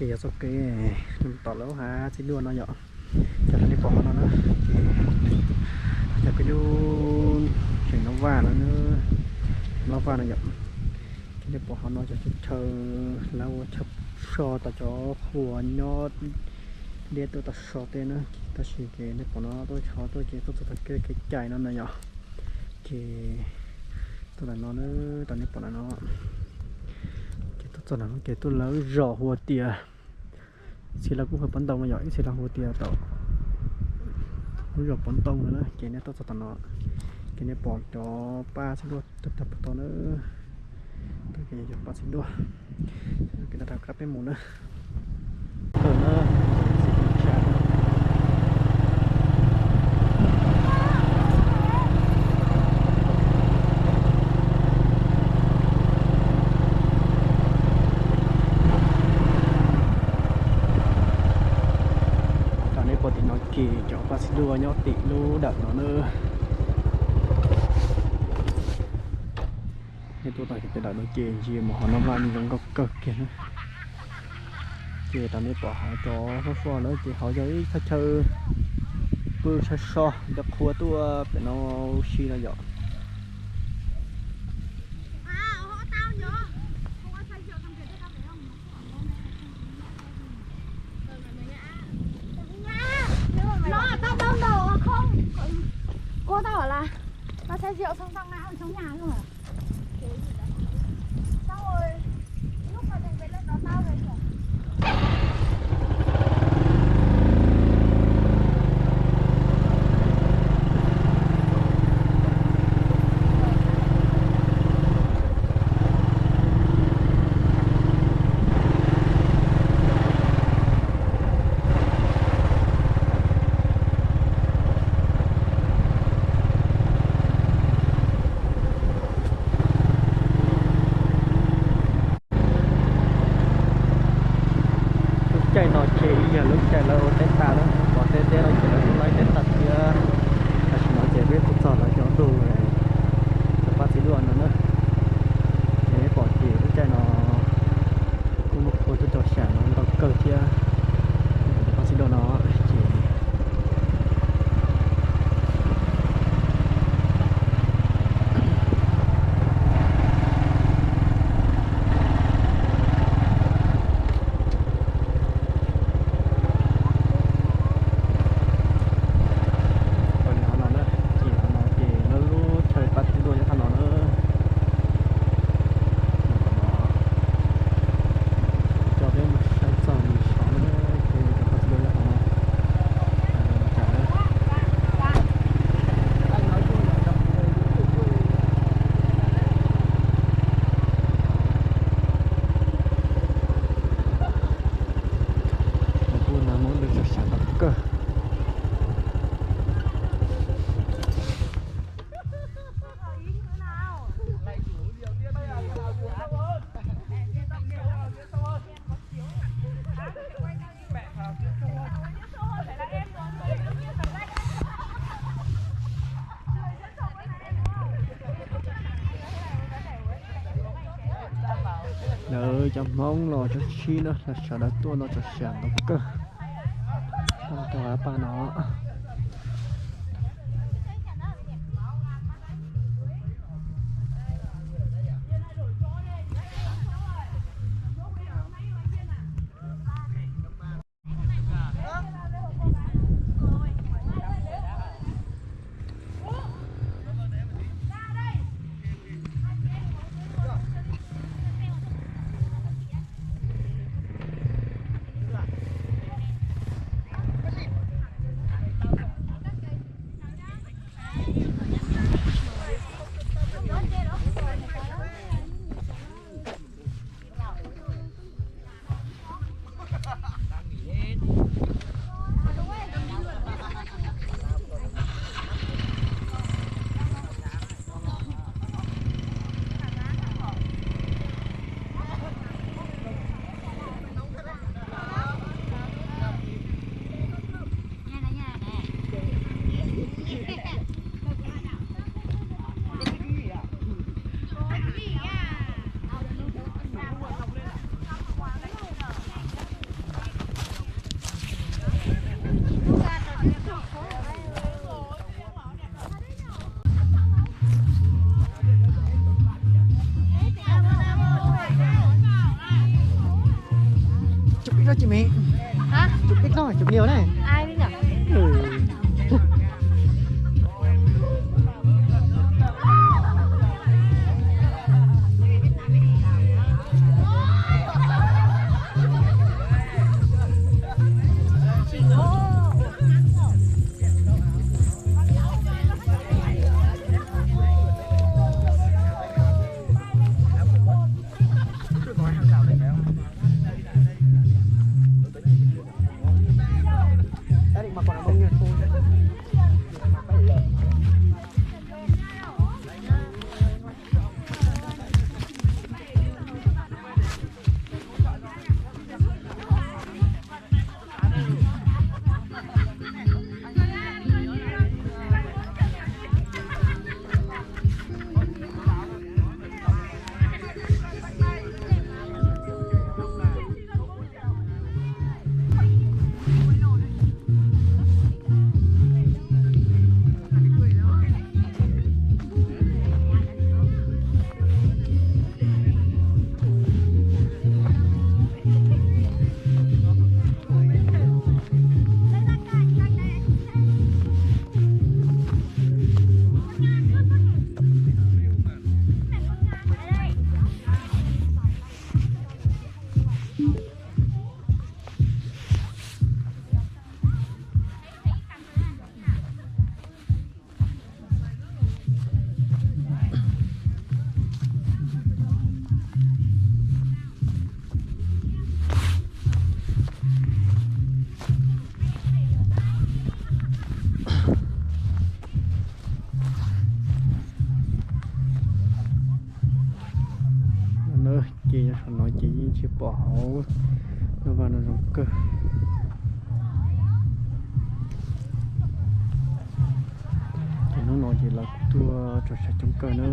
Ces yog txoj kev tom lawv hav txiv duaj no yom. Cov nej pom hauv no na, ces cov peb lub tseem Nab Vaj no, Nab Vaj no yom. Ces nej pom hauv no cov chaw lawv ua chaw so tas cov qhua nyob deb tuaj tas so tej na, tab sis ces nej pom no tuaj tshov tuaj ces tuaj txog tom kev kev cai no na yom. Ces tuaj ntawm no na, tom nej pom ntawm no, ces tuaj txog ntawm no ces tuaj lawv zos hu ua tias, ib txhia lawv kuj hu Pov Ntoo no yom, ib txhia lawv hu tias tom lub zos Pov Ntoo no na. Ces nej tuaj txog tom no, ces nej pom cov pab txiv duaj tag tag pov tau na. Tau ces yog cov pab txiv duaj, ces rov qab peb mus na. Tawm na. Tam nej pom tim no ces cov pab txiv duaj nyob tim lub dawm no na. Nej tuaj tau cov dawm no ces ntsia mus hauv Nab Vaj zoo nkauj kawg kiag na. Ces tam nej pom hauv cov faj faj na ces hauv yog ib thaj chaw pw so so cov qhua tuaj pem no ua si no yom. Nó tao đâu đâu không? Cô tao bảo là tao sẽ rượu xong tao ngã ở trong nhà luôn hả? Xong rồi lúc mà thành về lên đó tao về. Lub caij no ces yog lub caij lawv ua teb tas lawm, pom tej teb no ces lawv kuj laib teb tas thiab. Tam sim no ces peb tuaj txog lawv cov ntug, cov pab txiv duaj no na. Ces peb pom ces lub caij no kuj muaj qhua tuaj rau sam no ntau kawg thiab. Cov pab txiv duaj no ces Ces no na, ces no ces lub chaw pab txiv duaj nyob qhov no na. Coj peb mus saib txog nws saum na, ces cov pab txiv duaj nyob qhov no. Kuj nag hmo lawv sab sab tau kawg. Lawv cov Hmoob los cov Tshib na, lawv sawv daws tuaj no txaus siab ntau kawg. Tuaj rau pab no. Koj chụp nhiều đấy. Ai đấy nhỉ? Ừ. Ces nyob saum no ces yeej tsis pom hauv, lub vaj no zoo kawg. Ces hnub no ces lawv tuaj tso siab coob kawg na,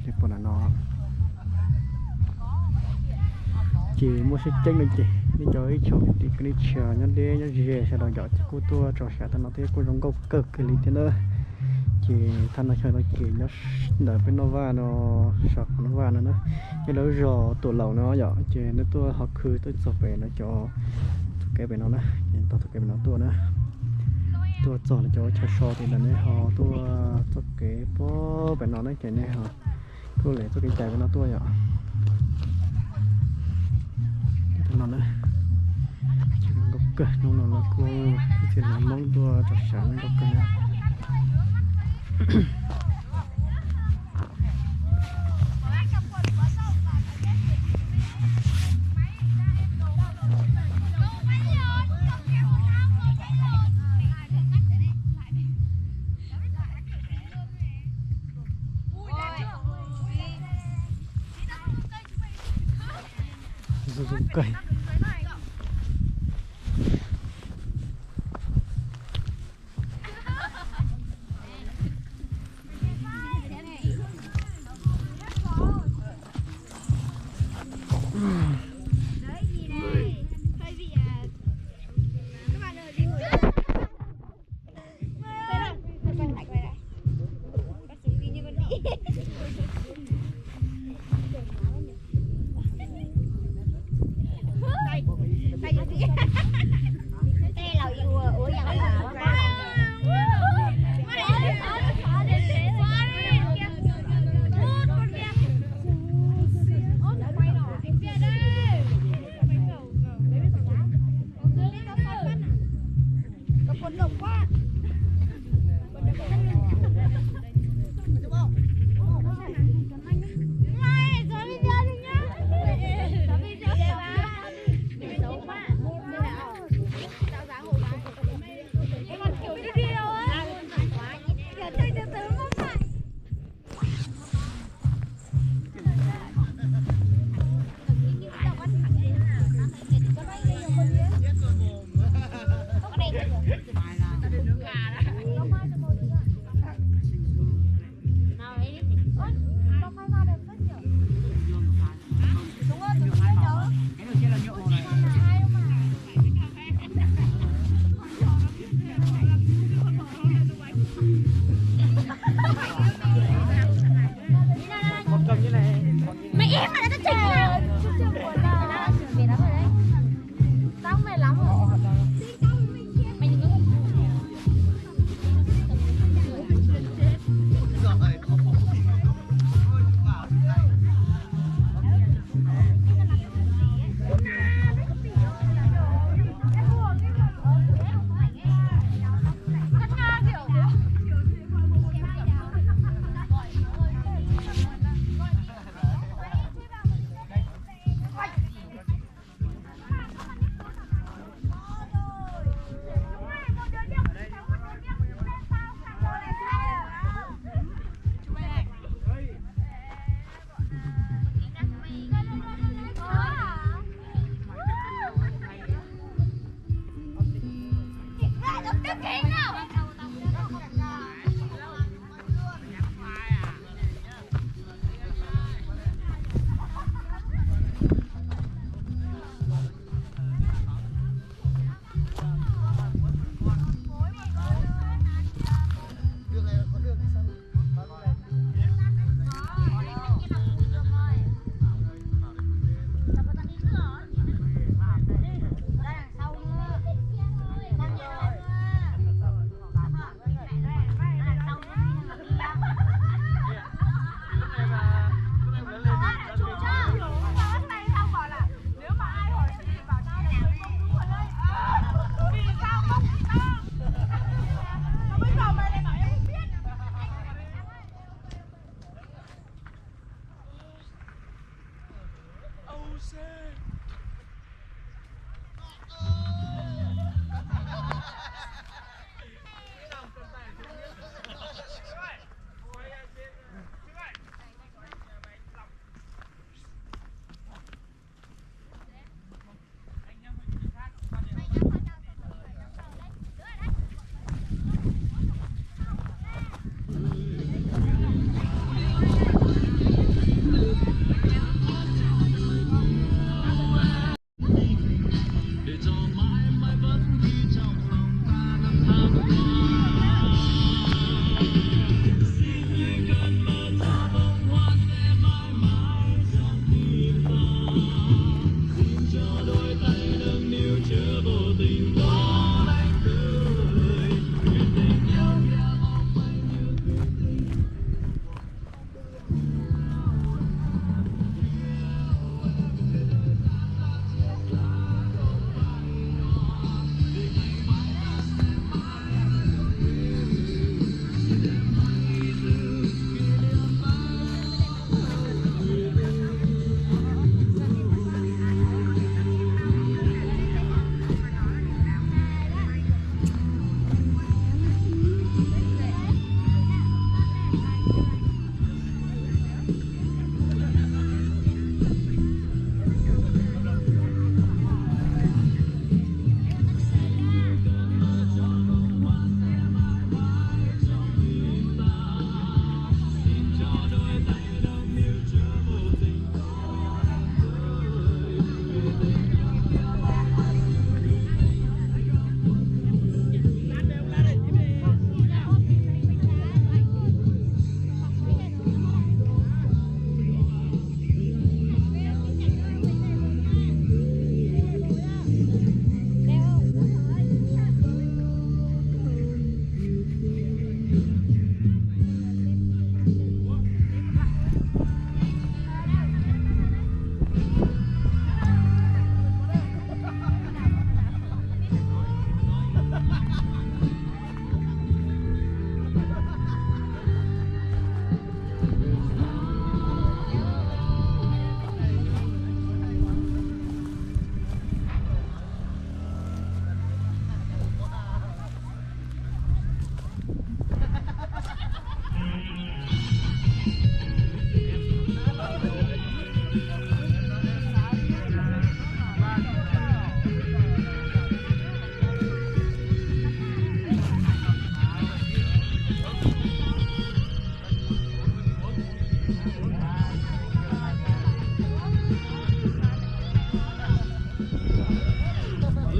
li pom ntawm no. Ces muaj siab ceeb no ces nej cov ib tsoom kwv tij kwv tij neej tsa nyob deb nyob ze sawv daws yom, ces kuj tuaj tso siab tam no thiab kuj zoo nkauj kawg kiag li thiab na. Ces thaj no xyov no ces nyob ntawm peb noj vaj no, saum qhov noj vaj no na, nyob lawv zos Tuam Laus no yom, ces nws tuaj ho khw tuaj txog pem no cov txoj kev pem no na, ces tau txoj kev pem no tuaj na, tuaj txog lawv cov chaw so ces ntawm nej ho tuaj txoj kev pem no na ces nej ho tuaj lawv txoj kev cai pem no tuaj yom. Tam no na, nkauj kawg, hnub no lawv kuj ib txhia hnav Hmoob tuaj tso siab nkauj kawg na. Zoo zoo kawg. Mày im mà, tao chửi mày. Tao mày lắm rồi.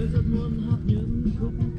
Với giấc mơ hấp dẫn khúc